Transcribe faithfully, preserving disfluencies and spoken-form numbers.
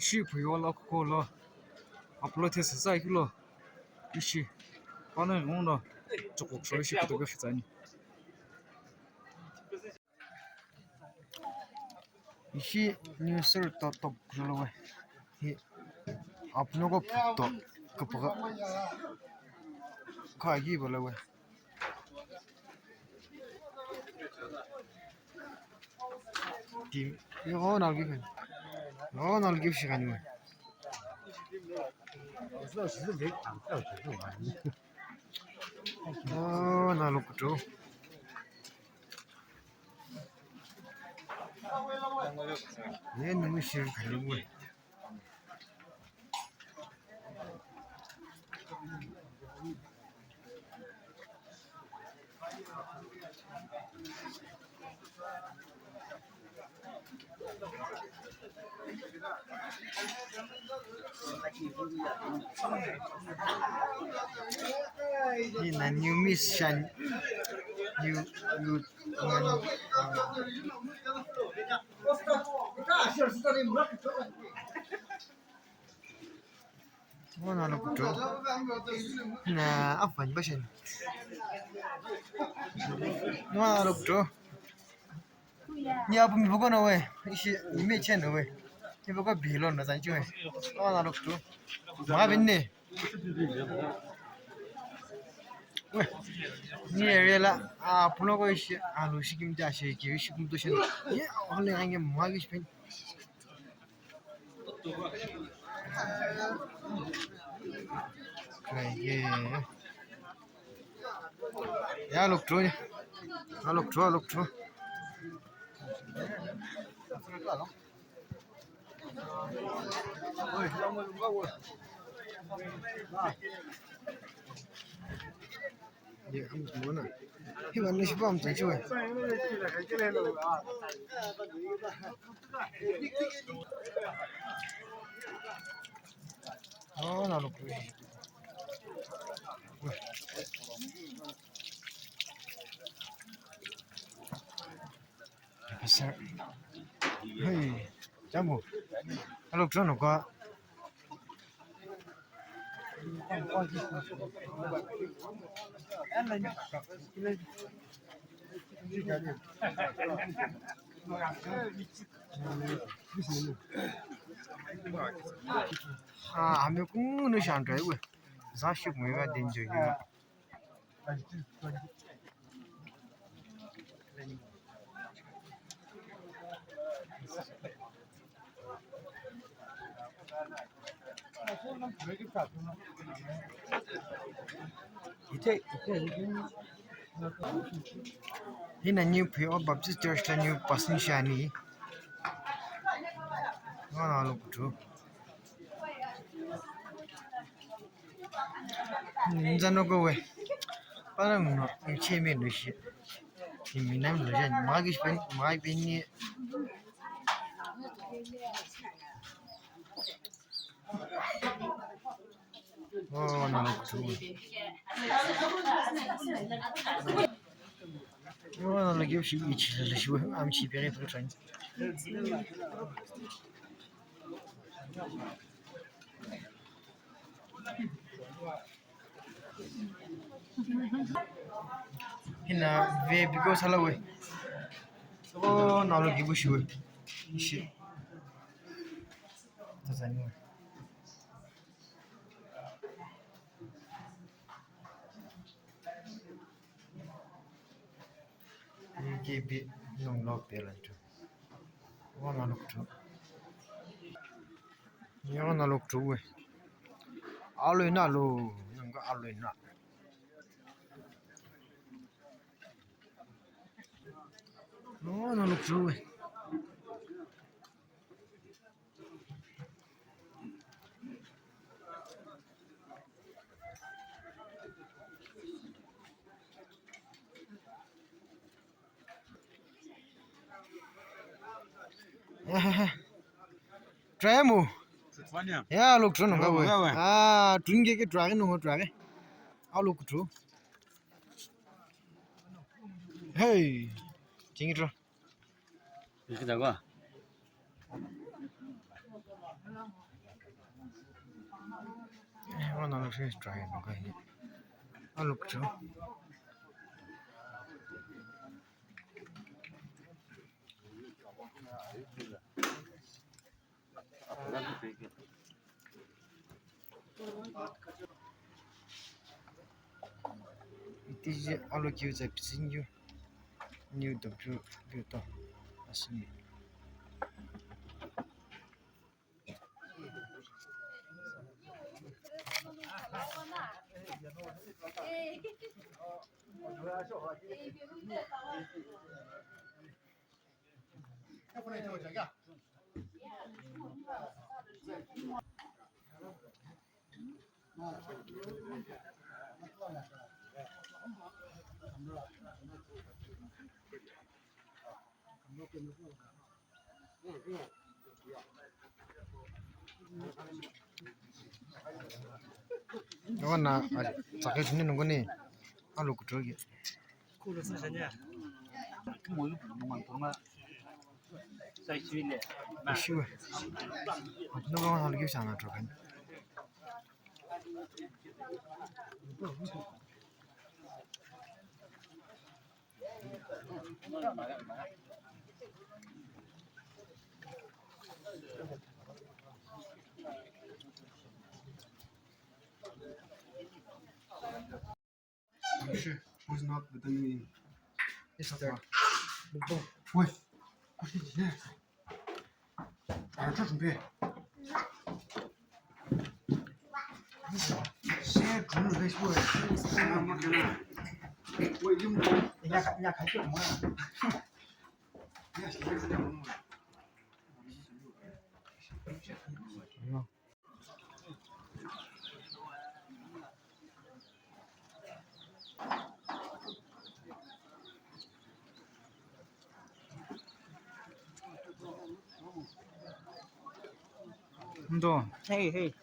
Ishi phuyo lo kuko lo. Aplo thesa sa kilo. Ishi. Pana ngono. Chokok so ishi kutoke khitsani. Ishi new sir to top jolo we. Hi apno ko to kapaka. Kha gi bala we. Team. Yo, nal give. Yo, nal give shi kani we. Oh, nal kutu. Ye, nungu shi kani we. Hii na new miss shan. New, new, Wana lo kuto. Na afan bashan. Wana lo kuto. Ni apu mi boko no we. Ishi ime chen no we. Ni boko bilo no zanchu we. Wana lo kuto. Ma binne. We. Ni area la a puno ko ishi a lo shikim ja she ki shikim to shen. Ye ole ange ma gi shin. Kaye. Ya lok tro. Ya lok tro, lok tro. Ye, am mona. Hi wan ni shibam tsa chiwe. Oh, na lo. Pastor. Hey, jambo. Hello, John, ka. Ah, ame kunu shan drive. Za shi mo ga danger. Hina new P O Baptist Church la new pastor shiani. Wana lo kutu. Nzano go we. Parang no, chairman no shi. Timi nam lo jan, magi pen, magi pen ni. Oh, na lo kutu. Oh, na lo give shi ichi lo shi, am shi pere pere tran. Hina ve biko sala we. Oh, na lo give shi we. Shi. Tazani we. K B nung lo pelan tu. Wana luk tu. Wana luk tu we. Alui na lo, nung ka alui na. Wana luk tu we. Try mo. Ya lok try no ga we. Ah, tunge ke try no try. A lok try. Hey. Tingi try. Ikidagwa. Eh, one hundred fifty try no ka hi. Alukcho. Itiji alo kiu za pisinyu. New W to asini. Wana, tsakhi thuni nunguni alu kutoki. Ishiwe. Nulo wana alu kisa na trokan. Who's not with me? Mister Bobo. Wait. Ndo. Hey, hey.